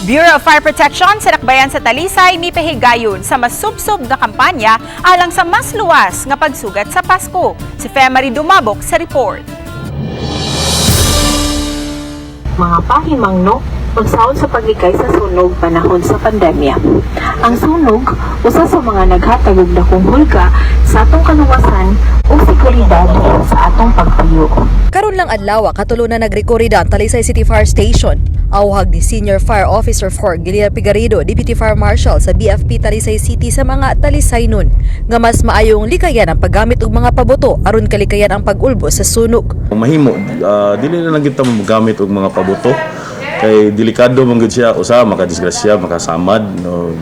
Bureau of Fire Protection sa Dakbayan sa Talisay mipahigayon sa masubsob nga kampanya alang sa mas luwas nga pagsugat sa Pasko. Si Femary Dumabok sa report. Mga pahimangno pagsaon sa paglikay sa sunog panahon sa pandemya. Ang sunog usa sa mga naghatag og dakong hulga sa atong kaluwasan ug seguridad sa atong pagpuyo. Karon lang adlaw, katulo na nagrekorida ang Talisay City Fire Station. Awhag ni Senior Fire Officer 4 Gilia Pigarido, Deputy Fire Marshal sa BFP Talisay City sa mga Talisaynon nga mas maayong likayan ang paggamit og mga pabuto aron kalikayan ang pag-ulbos sa sunog. Kung mahimo, dili na lang kita mogamit og mga pabuto kay delikado man gud siya. Usa, makadisgrasya, makasamad, no,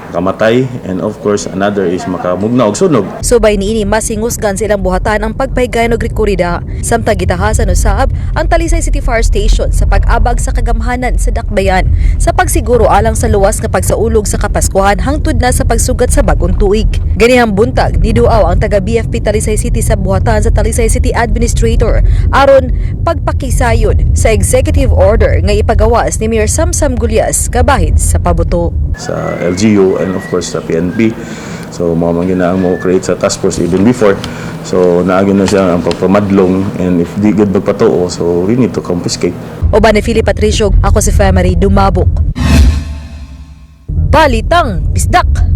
makamatay, and of course another is makamugna og sunog. Subay niini, mas hingusgan sa ilang buhatan ang pagpahigayon og rekorida. Samtang gitahasan usab ang Talisay City Fire Station sa pag-abag sa kagamhanan sa dakbayan sa pagsiguro alang sa luwas nga pagsaulog sa Kapaskuhan hangtod na sa pagsugat sa bagong tuig. Ganihang buntag, niduaw ang taga BFP Talisay City sa buhatan sa Talisay City Administrator aron pagpakisayod sa executive order nga ipagawas ni Mayor Samsam Gullas kabahin sa pabuto. Sa LGU and of course sa PNP. So mao man gyud na ang mo create sa task force even before. So naa gyud na siya ang pagpamadlong, and if di gud magpatuo, so we need to confiscate. Uban ni Philip Patricio, ako si Femary Dumabok. Balitang Bisdak!